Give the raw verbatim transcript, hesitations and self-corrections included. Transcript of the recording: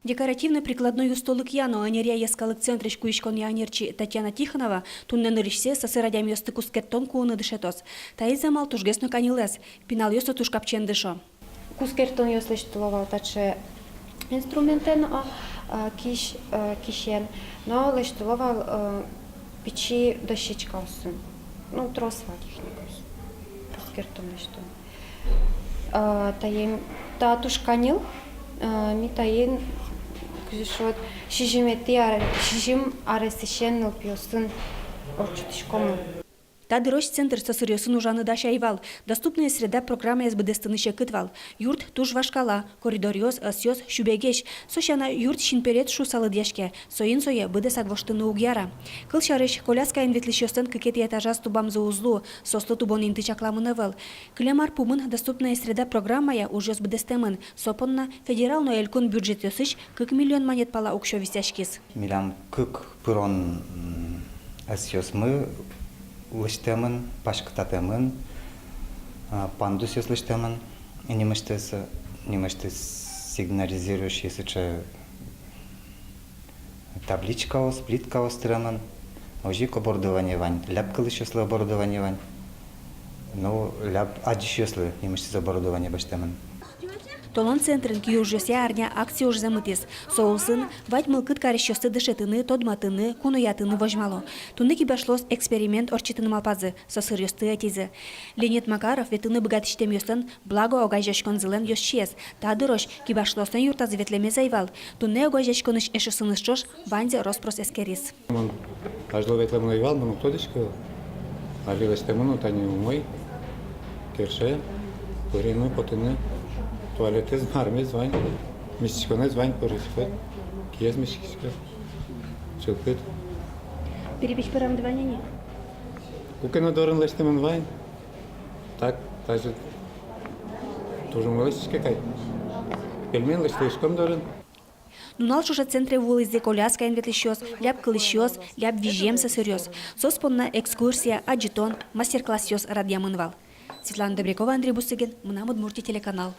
Декоративно-прикладной устолыкъя но ӧнеръя йӧскалык центрысь куиськонъя ӧнерчи Татьяна Тихонова туннэ нырысьсэ сӧсыр адямиосты кускерттон куыны дышетоз. Таиз амал тужгес но каньылэз, пиналъёс но туж капчиен дышо. Кускерттонъёс лэсьтыло вал таӵе инструментэн, а, а, кись, а, кисен, но лэсьтыло вал, а, пичи дощечкаосын, ну, трос вал техникаос, кускерттон лэсьтон. А, таин, та туж каньыл, а, ми таин, кызьы шуод, сизьыметӥ ар-, сизьым аресысен нылпиосын ортчытӥськомы. Та дырозь центр сӧсыръёсын ужаны дась ӧй вал. «Доступная среда» программаез быдэстыны секыт вал. Юрт туж вашкала, коридоръёс, ӧсъёс сюбегесь. Со сяна, юрт синпелет шуыса лыдъяське, соин сое быдэсак воштыны уг яра. Кылсярысь, коляскаен ветлӥсьёслэн кыкетӥ этажаз тубамзы уз лу, соослы тубон инты чакламын ӧвӧл. Кылем ар пумын «Доступная среда» программая ужъёс быдэстэмын. Со понна федерал но элькун бюджетъёсысь кык миллион манет пала уксё висъяськиз. Милям кык пырон, м, ӧсъёсмы лэсьтэмын, паськытатэмын, а, пандусъёс лэсьтэмын, нимысьтыз, нимысьтыз сигнализирующий сыӵе табличкаос, плиткаос тыремын, озьы ик оборудование вань, ляб кылӥсьёслы оборудование вань, ну, ляб адӟисьёслы нимысьтыз оборудование басьтэмын. Толон центрын киужъёсъя арня акция ужзэ мытӥз. Со улсын вать мылкыд карисьёсты дышетыны, тодматыны, куноятыны возьмало. Туннэ кибашлыос эксперимент ортчытыны малпазы, сӧсыръёсты ӧтизы. Леонид Макаров ветлыны быгатӥсьтэмъёслэн «Благо» огазеяськонзылэн ёзчиез. Та дырозь кибашлыослэн юртазы ветлэмез ӧй вал. Туннэ огазеяськонысь эшъёсыныз ӵош ваньзэ рос-прос эскериз. Мон азьло ветлэмын ӧй вал, мон уг тодӥськы. Али лэсьтэмын но, тани умой, кельше пырыны, потыны. Туалетэз, мармез вань, мисиськонэз вань, пырыськод, киез миськиськод, чылкыт. Перепеч пырамды вань ини? Куке но дорын лэсьтэмын вань. Так, даже туж умой лэсьтӥське кадь. Пельмень лэсьтӥськом дорын. Нунал ӵоже центре вуылӥзы коляскаен ветлӥсьёс, ляб кылӥсьёс, ляб визьем сӧсыръёс. Соос понна экскурсия, адӟытон, мастер-классъёс радъямын вал. Светлана Добрякова, Андрей Бусыгин, «Мынам Удмуртие» телеканал.